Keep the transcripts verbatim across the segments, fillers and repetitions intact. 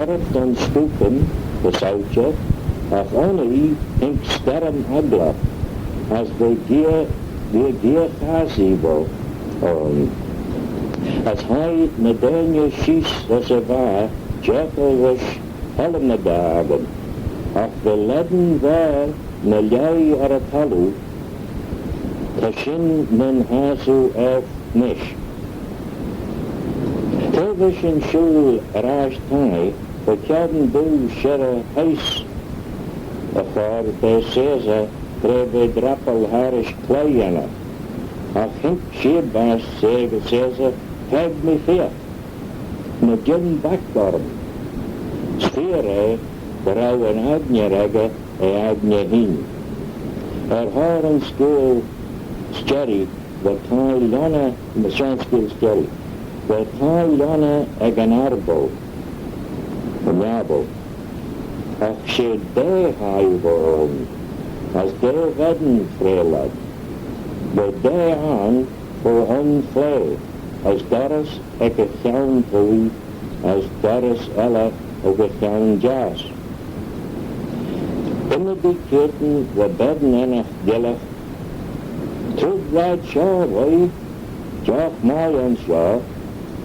Ort yn stookyn, ta sauçhey, agh un oie haink sterrym agglagh, as va geay, va geay chassee voish ayn. As hie ny deiney sheese ayns y vaaie, jerkal rish follym y ghakin, agh va lane vayr ny lhaih er y thalloo, ta shin nyn assoo aalk nish. Tra va shin shooyl er ash thie, va kione doo shirrey heihse y chorr da Caesar tra v'eh drappal harrish cloie ennagh, agh haink shib ass Caesar, "Faag mee feeagh, ny jean back orrym." As feayr eh dy row yn aigney echey e aigney hene. Er horran skeeal s'jerree, va thie lhionney, ny shenn skeeal s'jerree, va thie lhionney ec yn arbyl, yn arbyl. Agh she daa thie va ayn, as daa ven freaylley. Va daa ayn fo un chlea, as dorrys ec y chione twoaie, as dorrys elley ec y chione jiass. Ymmodee keayrtyn va ben ennagh gyllagh, "Trooid raad shoh, boy, jough mie ayns shoh,"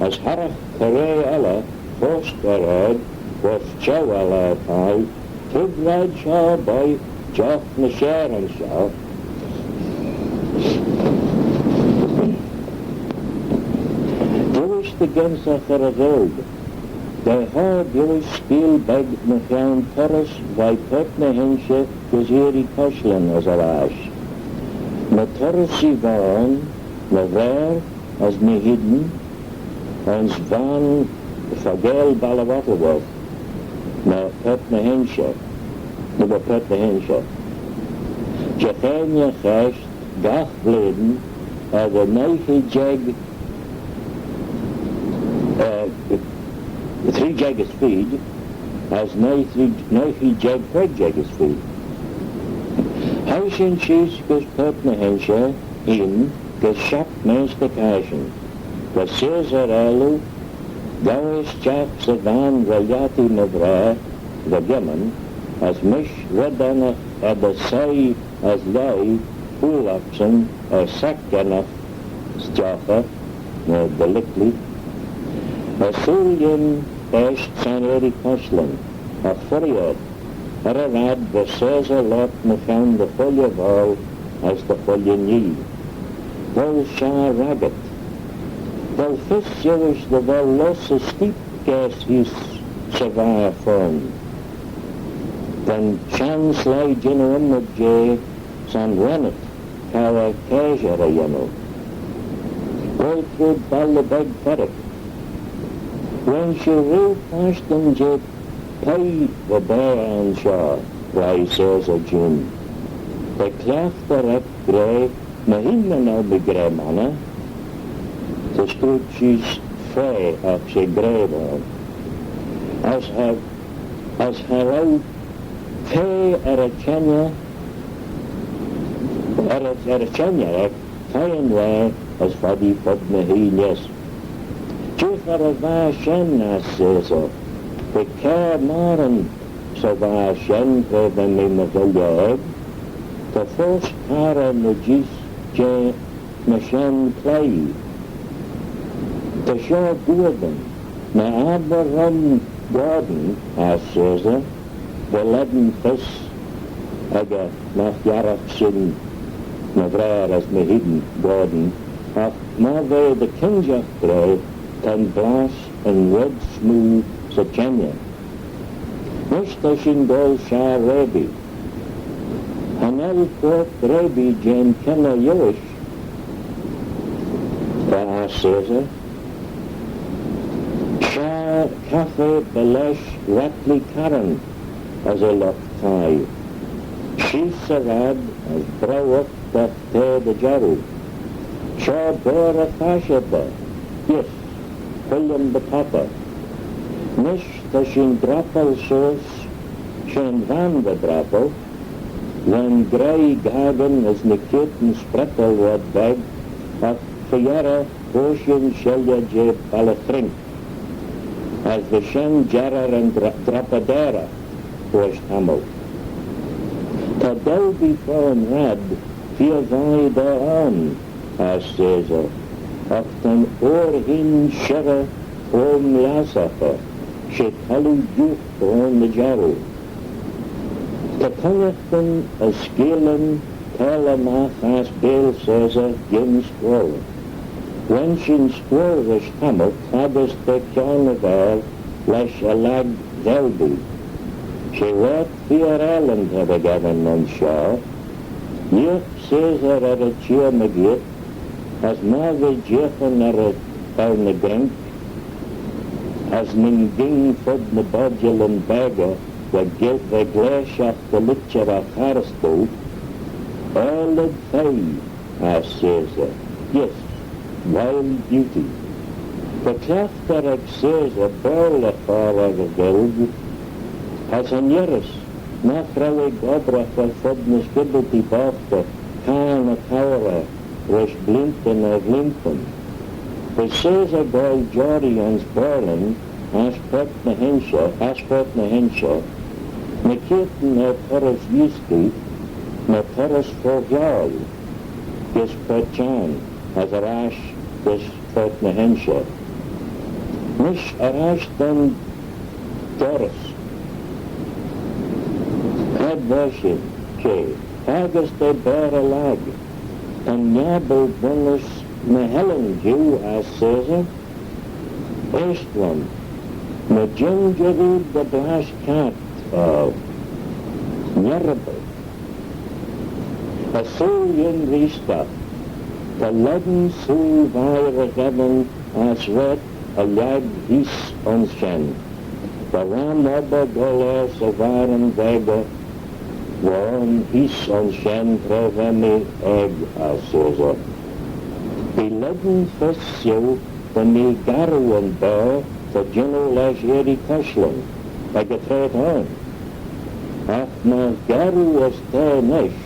as harragh coraa elley foast er aard, voish çheu elley y thie, "Trooid raad shoh, boy, jough ny share ayns shoh." Diuish dy gynsaghey er y Ghaelg, dy hoi diuish skeeal beg ny chione turrys veih paart ny h-inshey gys Earee Caisleyn as er ash. Ny turryssee vane, ny vraar as mee hene, ayns vane faagail Balley Wattleworth, ny paart ny h-inshey, ny paart ny h-inshey. Jeheiney chesh gagh blein eddyr nuy hoigh jeig, eh, tree jeig as feed, as nuy, tree, nuy hoigh jeig, queig jeig as feed. Hie shin sheese gys paart ny h-inshey hene gys shapp Measter Cashin. Va Caesar aarloo, "Ghow eh stiagh 'sy vane ry lhiattee my vraar, va gimman, as mish red ennagh eddyr soie as lhaih, poill ocsyn er sack ennagh stiagh, ny dy licklee, er sooill lhiam eisht son Earee Caisleyn, agh fuirree ort, er y raad va Caesar loayrt mychione dy chooilley voal as dy chooilley nhee. Goll shaghey raggit. Vel fys iuish dy vel lus y steep gaase heese 'sy vaaie fo'n? Va'n shenn sleih jannoo ymmyd jeh son rennet cour caashey ry-yannoo. Goll trooid balley beg Ferrick. Ren shiu rieau plashtyn jeh peiy va bea ayn shoh, gra Caesar jeant. Ta cliaghtey eck gra, "Mee hene nyn nel mee gra monney." Ta scruit sheese fa, agh she gra v'ayn. As cha, as cha row fa er y çhengey, er y, er y çhengey eck, feiy yn laa as foddee fud ny h-oie neesht. "Jeeagh er y vaaie shen," ars Caesar. "Va kiare moghrey 'sy vaaie shen, cre va mee my ghuilley aeg. Ta foast harey ny jees jeh ny shenn cloie." "Ta shoh goortyn, ny abbyr rhym goartyn," ars Caesar. Va lane fys echey nagh yiarragh shin my vraar as mee hene goartyn, agh myr v'eh dy kinjagh gra, ta'n blass yn red smoo 'sy çhengey. "Nish ta shin goll shaghey Raby." "Cha nel quart Raby jeh'n kynney iuish," ars Caesar. "Shaghey caffey by lesh Rattlee Carran as e lught thie. Sheese 'sy raad as brough oc dagh taa dy jarroo. Shoh boirey fash erbee, gys, William the Potter. Nish ta shin drappal seose, shen van va drappal, va'n graih gaccan as ny keayrtyn sprettal red beg, agh fy-yerrey cur shin shilley jeh Balley Chrink." As va shen jarrey yn dra-, drappadaaragh roish tammylt. Ta Dalby fo'n raad feer vie da ayn, as Caesar, agh ta'n oyr hene shirrey fo mleaysaghey, she thalloo diugh fo ny jarroo. Ta cooinaghtyn as skeealyn taggley magh ass Baal Caesar jeh'n scuirr. Ren shin scuirr rish tammylt faggys da kione y vaarle lesh y lhag Dhalby. She raad feer aalin ta ry-gheddyn ayns shoh. Yeeagh Caesar er y çheer mygeayrt, as myr v'eh jeeaghyn er y, er ny grenk, as nyn ging fud ny bodjallyn beggey va gl-, va gleashagh dy litcheragh harrys dou, "Aalid feoie," as Caesar, "Yes, wild beauty." Va cliaghtey ec Caesar Baarle er chor er y Ghaelg, as yn earroo nagh row eh gobbraghey fud ny skibbyltee boghtey car ny tourey rish bleeantyn er vleeantyn. Va Caesar goaill joarree ayns Baarle ass Purt ny h-Inshey, ass Purt ny h-Inshey, ny keayrtyn er turrys eeastee, ny turrys fo-ghiaul, gys Purt Çhiarn, as er ash gys Purt ny h-Inshey. Nish er ash da'n dorrys. Cre va shin? She, faggys da beayrey lhag. Ta'n niabboo bunnys ny h-ellan jiu, as Caesar. Eisht lhiam, ny jean jarrood dy blass kiart, oh, niarybbyr. Ersooyl lhiam reesht, ta lane soo vie ry-gheddyn as raad y lhag heese ayns shen. Va ram obbyr goll ass y varrym veggey, va ayn heese ayns shen tra va mee aeg, as Caesar. Bee lane fys shiu dy nee garroo yn beayrey ta jannoo lesh irree cushlyn ec y traa ayn. Agh myr garroo as ta nish,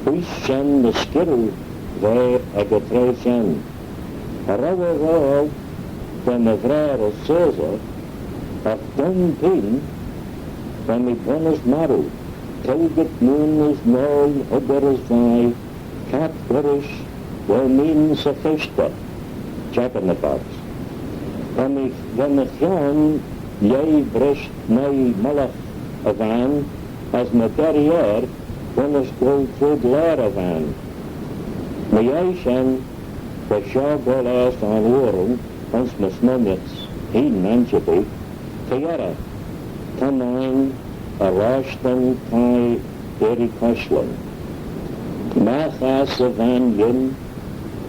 booise shen ny skirroo va ec y traa shen. Cha row eh ro olk da ny vraar as Caesar, agh dooin pene va mee bunnys marroo, tilgit noon as noal, huggyr as vie, kiart gollrish, vel meein 'sy chishtey, jack-in-the-box. Va mee, va my chione lieh brisht noi mullagh y van, as my derriere bunnys goll trooid laair y van. Ny yei shen, va shoh goll ass yn ooryn, ayns my smooinaghtyn hene nane shen, ta yerrey, ta main, er-ash da'n thie irree cushlyn. Magh ass y van lhiam,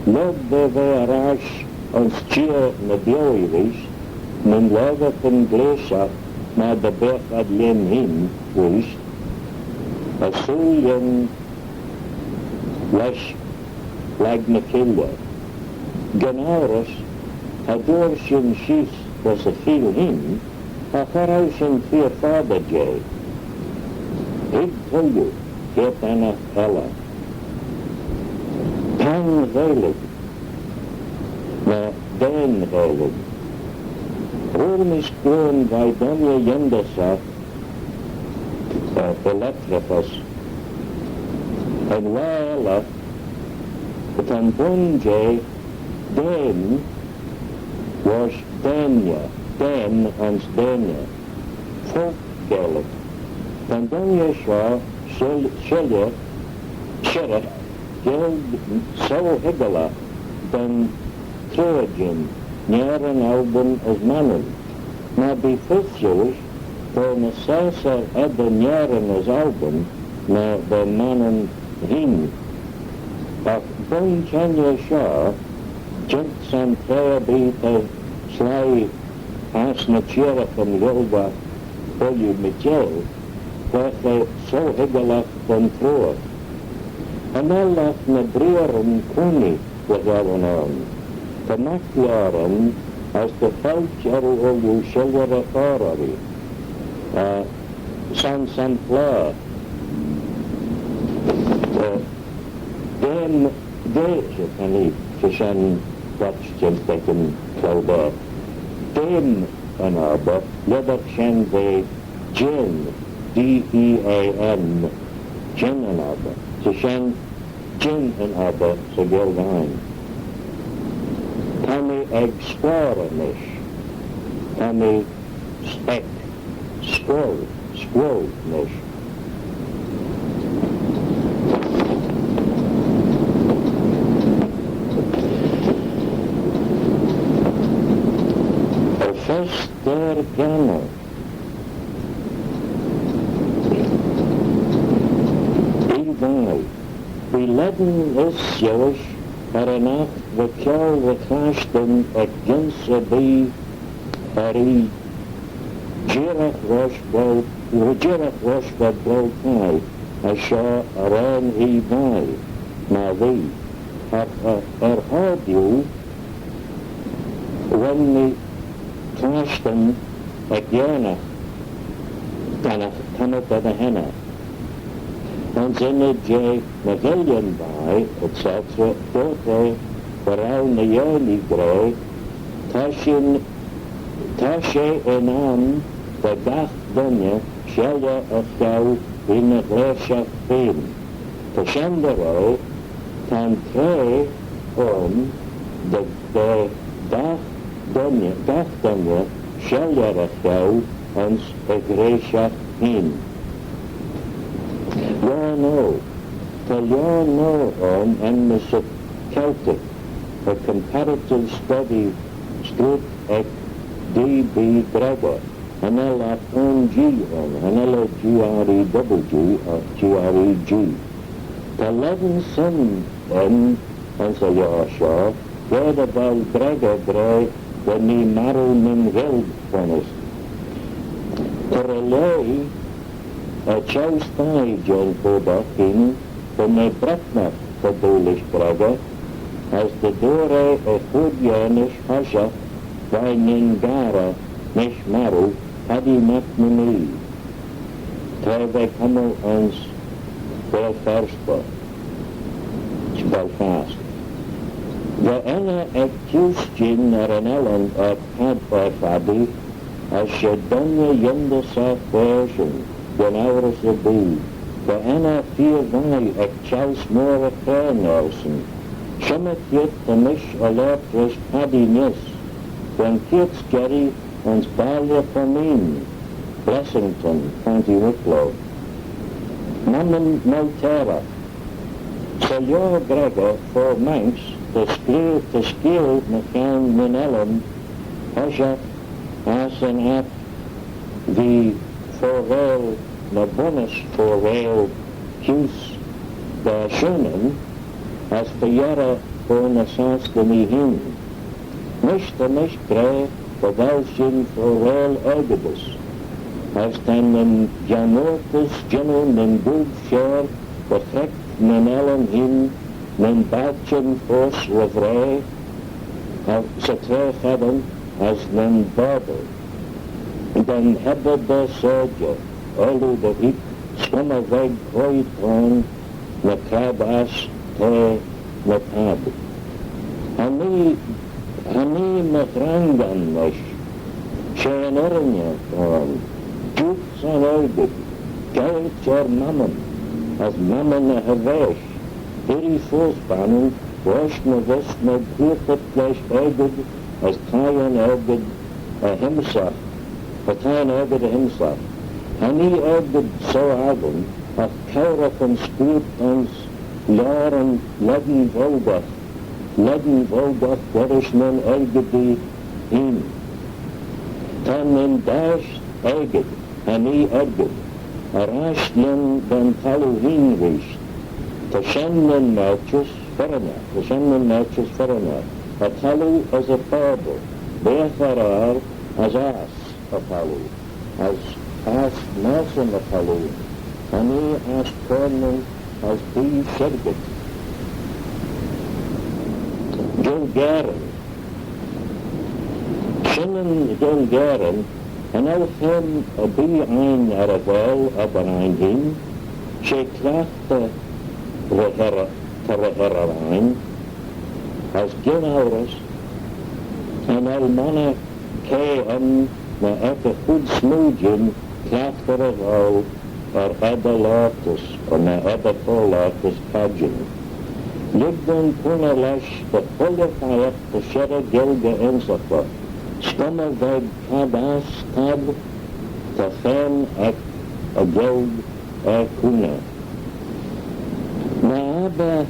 lurg da ve er-ash ayns çheer ny bioee reesht, nyn loayrtyn gleashagh myr dy beagh ad lhiam hene reesht, ersooyl lhiam lesh lhag ny cheilley. Gyn ourys, cha dooar shin sheese gys y cheeill hene, agh cha row shin feer foddey jeh. Hig tooilley kiart ennagh elley. Pan-Ghaelg, ny Dane-Ghaelg. Roll mee screeuyn veih dooinney yindyssagh, eh, electricus. Yn laa elley, ta'n bun jeh Dane, roish Dania, Dane ayns Dania. Folk Gaelic. Ta'n dooinney shoh shilley, shilley, shirrey Gaelg sohagglagh da'n triaryn, Nerin, Albin as Mannin. Myr bee fys shiuish, ta ny saasey eddyr Nerin as Albin na va Mannin hene. Agh bun çhengey shoh, jeant 'syn traa erbee ta sleih ass ny çheeraghyn Ghaelgagh ooilley meeiteil, veagh eh sohagglagh da'n triar. Cha nel agh ny breearyn cooney dy gheddyn ayn. Ta mac lioar ayn as ta failt orroo ooilley shilley er chor urree. Eh, son sampleyr, eh, Dame, da-, she, cha nee, she shen dhyt jeant ec yn clou da. Dame yn obbyr, lhisagh shen ve jean, D E A N, jean yn obbyr. So shen jean yn obbyr 'sy Gaelg ain. Ta mee ec scuirr nish. Ta mee ec scuirr, scuirr nish. Yn fest er gennal. Bee vie. Bee lane as seiish er yn aght va ceau ry-chlashtyn ec jeant erbee er ee jeeragh roish vel, jeeragh roish vel boayl thie, as shoh arrane ee vie, myr v'ee. Agh, eh, er hodyr, ren mee clashtyn ec Gaanagh, Gaanagh tammylt er dy henney. Ayns ynnyd jeh ny ghuillyn vie, et cetera, dooyrt eh dy row ny Yernee gra, ta shin, ta she er n'ayn da gagh dooinney shelley e cheau yn e ghleashaght beayn. Ta shen dy row, ta'n traa ayn da, da gagh dooinney, gagh dooinney shelley e cheau ayns e ghleashaght hene. Lioar noa. Ta lioar noa ayn enmyssit Celtic, A Comparative Study, screeut ec D. B. Gregory. Cha nel agh un G ayn, cha nel eh G R E double G, agh G R E G. Ta lane shen ayn, ayns y lioar shoh, ga dy vel Gregory gra dy nee marroo nyn Ghaelg, fo nish. Ta ry-lhaih er çheu-sthie jeh'n choodaght hene, dy nee Bretnagh ta doolish Gregory, as dy dooar eh e chooid-yernishagh hoshiaght veih nyn garey nish marroo, Paddy MacNamee. T'eh ve cummal ayns Belfast, Belfast. Va enney ec kuse jean er yn ellan er Pad-, er Phaddy, as she dooinney yindyssagh version gyn ourys erbee. Va enney feer vie ec çhellse mooarey Cairn eisyn. Shimmey keayrt ta mish er loayrt rish Paddy neesht, va'n keayrt s'jerree ayns Balley Commeen, Blessington, County Wicklow. Mannin Malteyragh. Sy lioar Gregory, Four Manx, ta skeeal, ta skeeal mychione nyn ellan hoshiaght ass yn aght v'eh fo-reill, ny bunnys fo-reill kuse da Shunan, as fy-yerrey fo ny Sostnee hene. Nish ta mish gra dy vel shin fo-reill argidys, as ta nyn gionnoortys jannoo nyn gooid share dy chreck nyn ellan hene, nyn bailçhyn foast ry vraih, as 'sy traa cheddin, as nyn boddey. Da'n hebbyr da syrjey, ooilley dy eeck, s'cummey veg hoie t'ayn, ny crabbys ta ny t'ad. Cha nee, cha nee my ghrangan nish, she yn irriney ayn, juit son argid, geiyrt er mammon, as mammon y hirveish, irree foast Vannin, voish ny vees nod cliaghtit lesh argid as thieyn argid y hymsaght, as thieyn argid y hymsaght. Cha nee argid shoh ayn, agh cowraghyn screeut ayns lioaryn lane voudagh, lane voudagh gollrish nyn argidee hene. Ta nyn dasht argid, cha nee argid, er ash lhieen da'n thalloo hene reesht. Ta shen nyn mayrchys firrinagh, ta shen nyn mayrchys firrinagh, y thalloo as y phobble, beagh er ayr as ass y thalloo, as ass maase ny thalloo, cha nee ass coyrnyn as bee shirgit. Gaelgeyryn. Shen yn Ghaelgeyryn, cha nel feme erbee ain er y Ghaelg obbyr ain hene, she cliaghtey ry-hirrey, ta ry-hirrey ain, as gyn ourys, cha nel monney caa ayn ny ec y chooid smoo jeant cliaghtey y ghoaill er eddyr loayrtys, ny eddyr cho-loayrtys cadjin. Lhig dooin cooiney lesh dy chooilley pheiagh ta shirrey Gaelgey ynsaghey, s'cummey veg caid ass caid ta feme ec y Ghaelg er cooney. Ny abbyr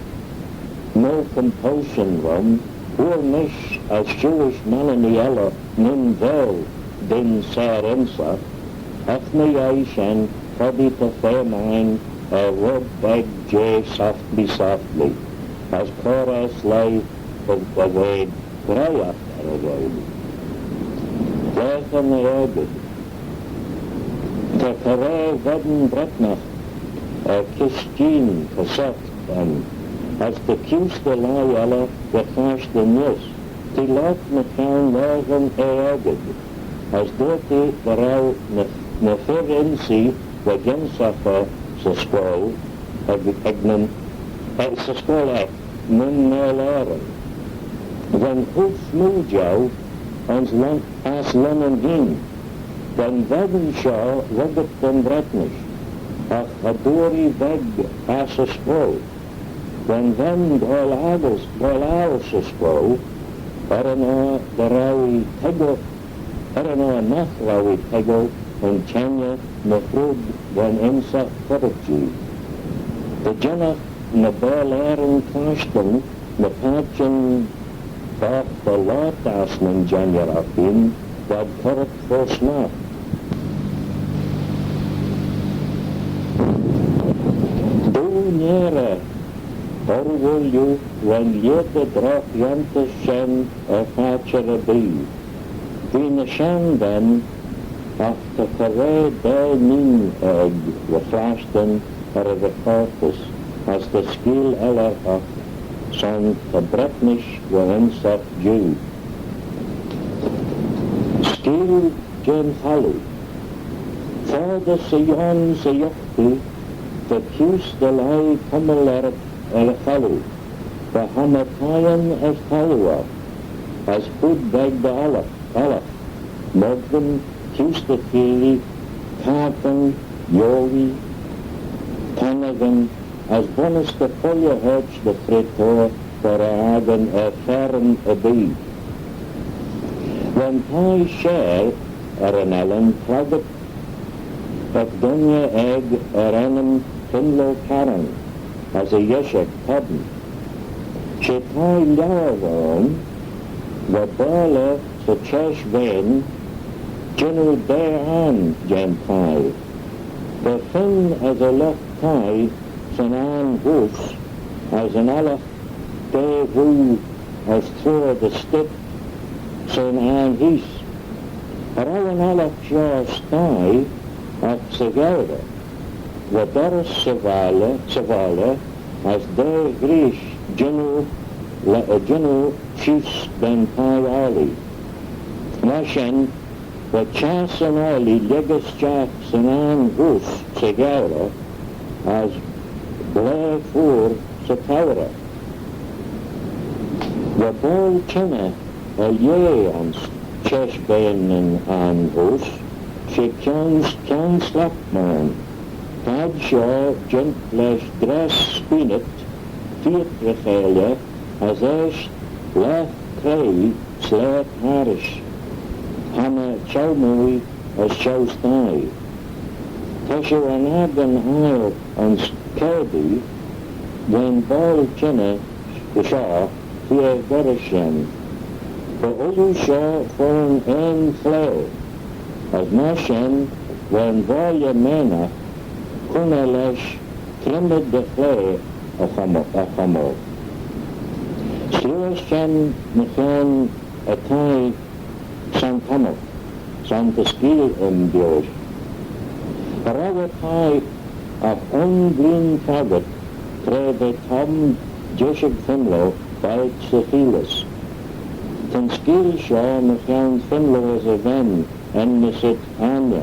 noa compulsion rhym, hooar mish as shiuish Manninee elley nyn Vaarle dyn seyr-ynsagh, agh ny yei shen foddee ta feme ain er rubb beg jeh Softly Softly, as cur er sleih y, y ve graihagh er y row. Veaghan ny aegid. Ta coraa ven Bretnagh er Kistine, Cassette, ayn, as ta kuse dy leih elley dy chlashtyn neesht, t'eh loayrt mychione laaghyn eh aegid, as dooyrt eh dy row ny, ny fir-ynsee dy ghynsaghey 'sy scoill ec, ec nyn, eh, 'sy scoill ec nyn Vaarle. Va'n chooid smoo jeu ayns Lon-, ass Lunnin hene. Da'n ven shoh ruggit da'n Bretnish, agh cha dooar eh veg ass y scoill. Da'n ven goaill aggle, goaill aggle 'sy scoill, er yn oyr dy row eh toiggal, er yn oyr nagh row eh toiggal yn çhengey ny hrooid da'n ynsagh currit jee. Dy jinnagh ny Baarle er yn clashtyn ny paitçhyn boght dy loayrt ass nyn Jaangyragh hene v'ad currit fo smaght. Doo nearey hurroo ooilley va'n lheid dy drogh-yantys shen er paitçhey erbee. V'ee ny shenn ven, agh ta coraa daa neen ec dy chlashtyn er y recortys as dy skeeal elley oc son ta Bretnish ry-ynsagh jiu. Skeeal jeh'n challoo. Foddey 'sy yiarn 'sy yughtee ta kuse dy leih cummal er, er y challoo. Va homet thieyn as thalloo oc, as hood beg dy ollagh, ollagh, modyn, kuse dy cheilley, caartan, yiolee, pannaghyn, as bunnys dy chooilley horch dy chreetoor va ry akin er ferm erbee. Va'n thie share er yn ellan cliaghtey ec dooinney aeg er ennym Finlo Carron, as e yishig Todden. She thie liauyr v'ayn, va Baarle 'sy çheshvean jannoo daa ayrn jeh'n thie. Va Finn as e lught-thie 'syn ayrn ghooys, as yn ollagh daa voo as troor dy stick 'syn ayrn heese. Cha row yn ollagh shoh sthie agh 'sy gheurey. Va dorrys 'sy valley, 'sy valley, as daa ghreeish jannoo, le-, jannoo sheese da'n thie-oalley. Myr shen, va çhiass yn oalley lhiggey stiagh 'syn ayrn ghooys 'sy gheurey, as blaa feayr 'sy tourey. Va boayl çhenney er lheh ayns çheshvean yn ayrn ghooys, she kionn, kionn slap, maan. T'ad shoh jeant lesh dress speenit feayrt ry-cheilley, as eisht laagh craie s'laagh harrish, hannah çheu-mooie as çheu-sthie. Ta shiu er n'akin aile ayns Kirby, va'n boayl çhenney shoh feer gollrish shen. Va ooilley shoh fo'n un chlaa, as myr shen va'n voylley maynagh cooiney lesh trimmid dy chlaa y chummal, y chummal. S'liuwe shen mychione y thie son cummal, son ta skeeal aym beaghey. Cha row y thie agh un vlein faggit tra va Tom, jishig Finlo, bailt 'sy Heelys. Ta'n skeeal shoh mychione Finlo as e ven, enmyssit Áine.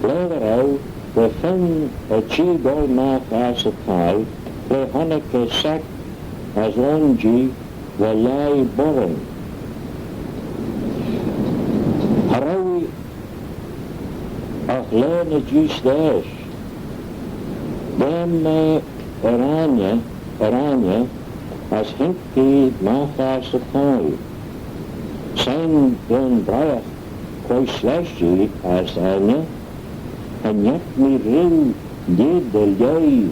Laa dy row, va Finn er çhee goll magh ass y thie, tra honnick eh sack as un jee va lhaih boiryn. Cha row laa ny jees daaish. Daim mee er aigney, er aigney, as haink ee magh ass y thie. Shegin dooin briaght quoi s'lesh jee, ars aigney, cha neeck mee rieau lheid y lieh,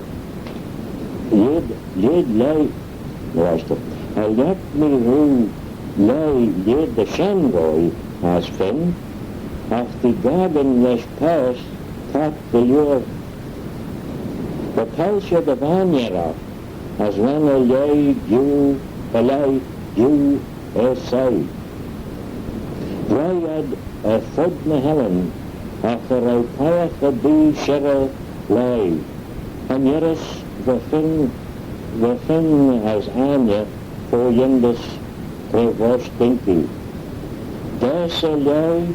lheid, lheid lieh, Cha neeck mee rieau lieh lheid y shenn roie, ars Fionn, agh t'eh gaccan lesh paase caghlaa dy liooar. Va palçhey dy vainney oc, as ren y lieh giu, y lieh giu er soie. Vrie ad er fud ny h-ellan, agh cha row peiagh erbee shirrey lieh. Yn irrys va Fionn, va Fionn as aigney fo yindys tra voish Dinky. Daase y lieh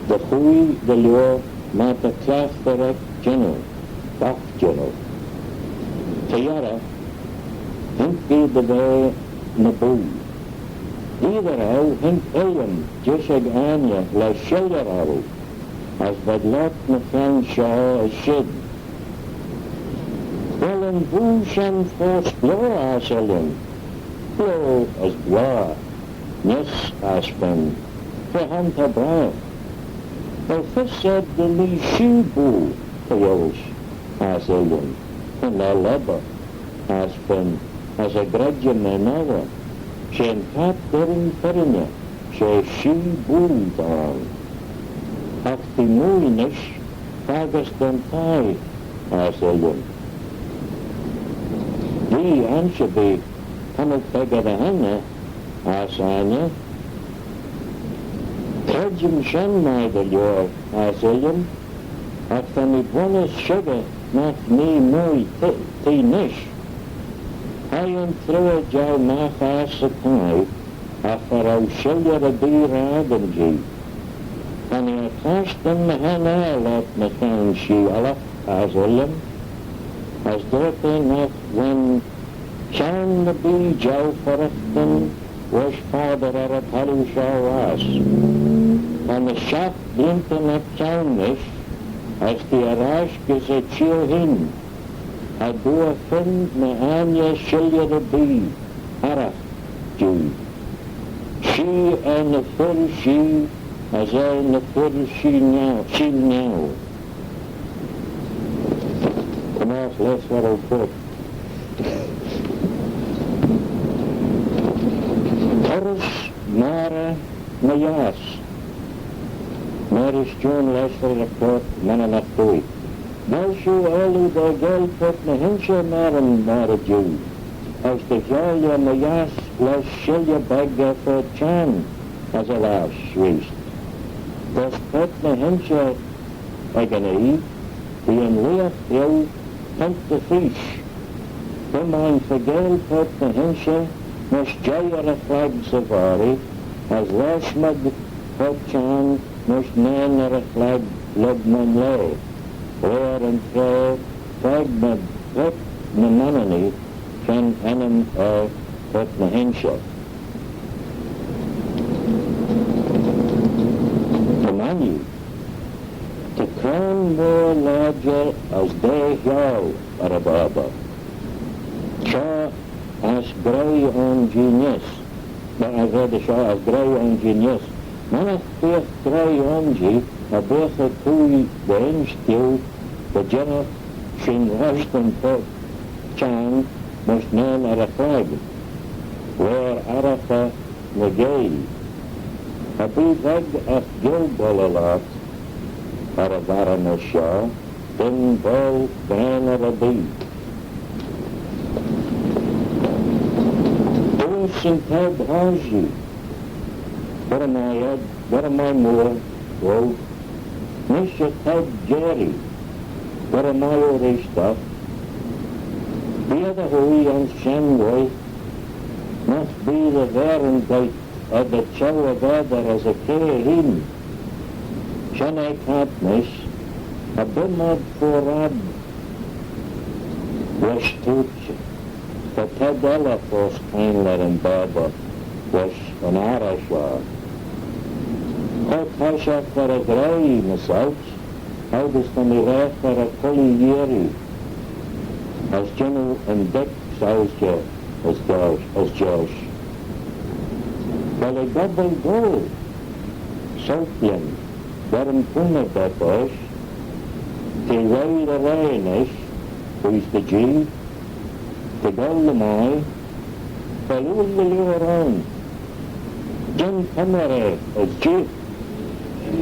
dy chooie dy liooar myr ta cliaghtey eck jannoo, boght jannoo. Dy yarrey, haink ee dy ve ny boo. Geddyn dy row haink Illiam jees ec aigney lesh shilley orroo, as v'ad loayrt ny chione shoh as shid. Vel yn boo shen foast bio? Ars Illiam. Bio as bio, neesht, ars Fionn. Cre hon ta braew? Vel fys ayd dy nee shee boo, ta Yowsh? Ars Illiam. Cha nel edyr, ars Fionn, as cha gredjym er n'gholl. She yn cart derryn firriney, she shee boo t'ayn. Agh t'eh mooie nish, faggys da'n thie, ars Illiam. V'ee ansherbee cummal beg er dy hengey, ars aigney. Credjym shen mie dy liooar, ars Illiam, agh ta mee bunnys shickyr nagh nee mooie t'eh, t'eh nish. Hie yn triuwar jeu magh ass y thie, agh cha row shilley erbee ry-akin jee. Ta'n ee er clashtyn my hennaa loayrt ny chione shee ollagh, ars Illiam, as dooyrt eh nagh ren kione erbee jeu fuirraghtyn voish foddey er y thalloo shoh ass. Ta ny shiaght bleeantyn ec kione nish, as t'ee er ash gys y çheer hene. Cha dooar Fionn ny aigney shilley erbee arragh jee. Shee er ny fir shee, as er ny fir shee niau, shee niau. Comaght less v'ad er y chooat. Turrys marey my yiass. Marish Joan Leslie, Report, Manninagh Dooie. Vel shiu aarloo dy gheayl paart ny h-inshey marey, marey jiu, as dy gheayl eh my yiass lesh shilley beg er fert çhiarn as er lhiass reesht? Dys paart ny h-inshey ec yn oie, bee yn leagh iu punt dy feesht. Bee mayd faagail paart ny h-inshey mysh jeih er y chlag 'sy voghrey, as lhiass mayd paart çhiarn mysh nane er y chlag lurg nyn laa. Loayr yn traa, faag mayd paart ny Manninee, shen ennym er paart ny h-inshey. Dy Manninee. Ta craun mooar lodjey as daa hiaull er y barber. Shoh as graih ayn jee neesht, na, as red shoh as graih ayn jee neesht. Mannagh beagh graih ayn jee, cha beagh eh cooie dy insh diu dy jinnagh shin roshtyn paart çhiarn mysh nane er y chlag. Loayr arraghey ny geayl. Cha bee veg agh gill bolley loayrt er y varraney shoh, dyn boayl graner erbee. Dooys yn taid hoshiaght. Gura mie ayd, gura mie mooar, ro. Nish y taid jerree, gura mie oo reesht oc. Bee ad y hwoaie ayns shenn woaie, nagh bee dy ghearyn goit eddyr çheu y vaateyr as y kair hene. Shen eh cart nish, cha bee mayd fo raad lesh tooylt. Ta taid elley foast kianglt er yn barber voish yn arrey shoh. Cho toshiaght er y ghraih ny sauçh, Oc as ta mee raagh er y chooilley yeearree, as jannoo yn deg soilshey as josh, as josh. Vel eh gobbal goll? S'olk lhiam, derrym cooiney, vel eh? T'eh roie dy raa nish, booise da Jee, t'eh goll dy mie, vel ooil dy liooar ayn? Jean cummal eh as jeih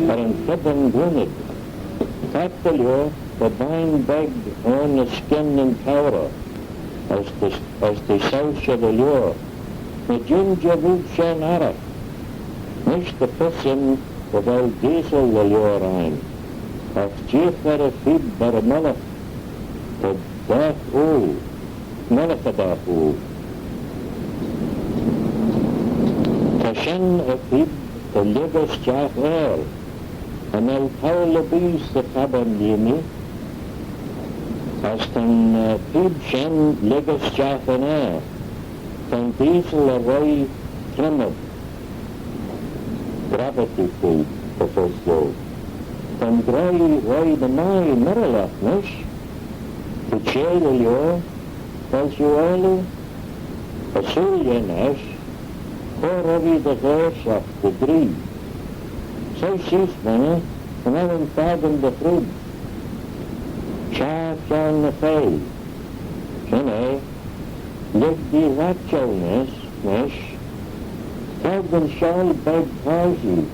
er yn chione ghooinid. Caghlaa dy liooar, ta bine beg ayn ny skynn yn cowrey, as t'eh, as t'eh soilshey dy liooar. Ny jean jarrood shen arragh. Nish ta fys aym dy vel deeasal dy liooar ayn, agh jeeagh er y phiob er y mullagh, ta daagh ooil, mullagh y daagh ooil. Ta shen y phiob dy lhiggey stiagh airh, cha nel towal erbee 'sy chabbane lhiamee, as ta'n, eh, phiob shen lhiggey stiagh yn aer. Ta'n deeasal er roie tremmid. Gravity feed, ta fys jeu. Ta'n graih roie dy mie murrilaght nish. T'eh çheyll dy liooar, vel shiu aarloo? Ersooyl lhiam eisht, cur urree dty ghaasagh dy dree. Soie sheese, monney, cha nel yn fakin dty hrog. Shaghey kione ny feiy. Shen eh. Lhig dee ratçhell nish, nish. Tog yn shiaull beg thoshee.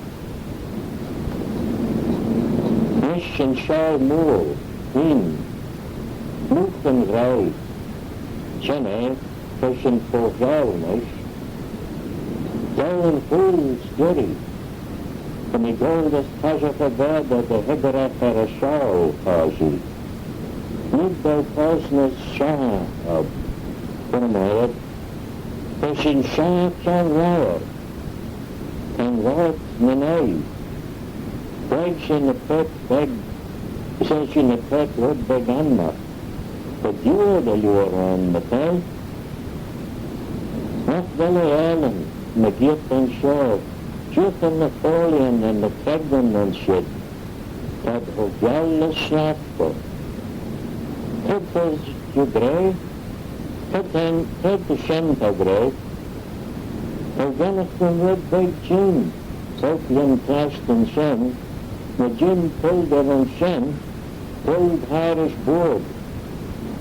Nish yn shiaull mooar, hene. Mooghyn yn ghraih. Shen eh, ta shin fo-ghoaill nish. Dou yn chooyl s'jerree. Ta mee goll dys toshiaght y vaatey dy hyggeyragh er y shiaull thoshee. Lhig dou posney shaghey ayd. Gyn-y-moddey ayd. Ta shin shaghey kione rour. Ta'n roayrd nyn oaie. Daag shin y paart beg, shen shin y paart red beg anmagh. Ta diu dy liooar ayn, my ta. Nagh vel eh aalin mygeayrt ayns shoh, jeeagh er ny foaylleeyn er ny treglan ayns shid. T'ad hoiggal as sniessagh. Cre ta shen gra? Cre ta, cre ta shen t'ou gra? T'ou gennaghtyn red beg çhean, s'olk lhiam clashtyn shen, ny jean pilgey ayns shen, pilg harrish buird.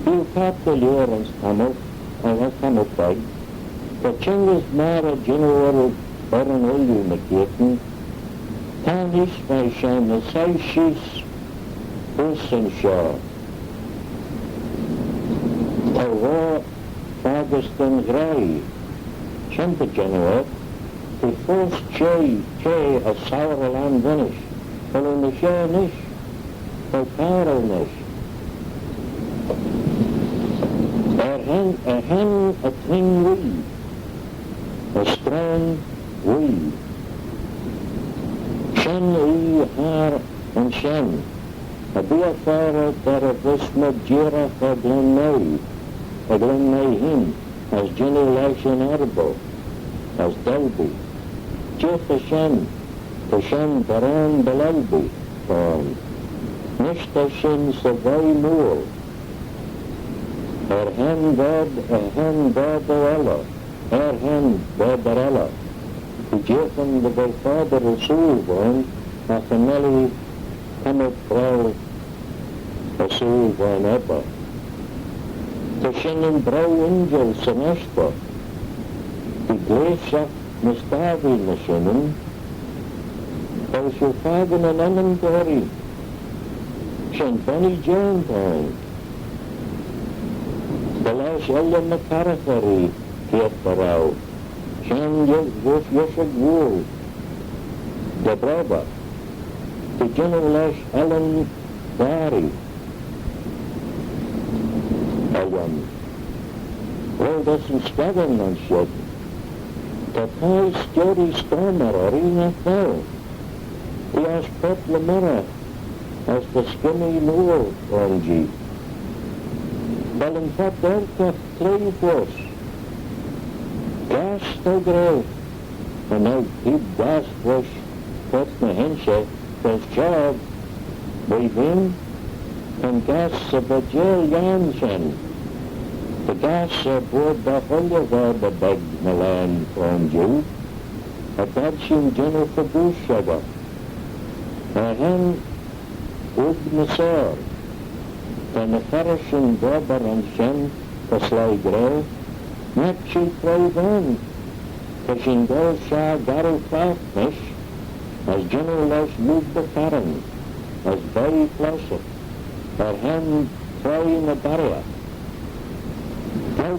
Bee oo caghlaa dy liooar ayns tammylt, ayns tammylt beg. Ta çhengey marrey jannoo er, er yn ooilley mygeayrt. Ta'n eeast veih shen, as soie sheese uss ayns shoh. Ta ro faggys da'n ghraih. Shen ta jannoo er. T'eh foast çheh, çheh as sourey lhiam venish. Vel oo ny share nish? Vel oo caghlaa nish? Er hene, er hene y tring wuigh, y strayn wuigh. Shen oie harrish ayns shen. Cha bee eh foddey derrey vees mayd jeeragh er Glen Meoy, er Glen Meoy hene, as jannoo lesh yn Arbo, as Dalby. Jeeagh er shen, ta shen Barrane Balelby, ayn. Nish ta shin 'sy Veaigh Mooar. Er hene v'ad, er hene v'ad elley. Er hene v'ad elley. T'eh jeeaghyn dy ve foddey ersooyl v'ayn, agh cha nel eh tammylt braew ersooyl v'ayn erbee. Ta shin yn braew injil 'syn Eaishtey. T'eh gleashagh ny s'dobbee ny shenn. Vel shiu fakin yn ennym t'ayn? Shen Bonnie Jones ayn. Dy lesh Ellen McCarrick, eh, kiart dy row. Shen Yis-, Yis-, Yishig Wool dy Brabagh. T'eh jannoo lesh Ellen Gary. Elley. Vel dys yn skeddyn ayns shid? Ta thie s'jerree stoymer urree, nagh vel? T'eh aght Purt le Moirrey, as ta skimmee mooar ayn jee. Vel yn purt argagh cloie voish? Gaase, t'ou gra? Cha nel poob gaase voish Purt ny h-Inshey, as çhiarn. Bee beayn, ta'n gass sy bajeel yiarn shen, ta gass er boayrd dy chooilley va dy beg ny laghyn t'ayn jiu, as dod shin jannoo fabooish echey. Er hyn, ub ny seyr, ta ny ferrishyn dobberan shen ta sleih gra, naik shiu cre v'ayn, ta shin goll shaghey garroo clagh nish, as jannoo lesh lhiubey farryn, as bee flaasit, er hyn cloie ny barrier. T'ou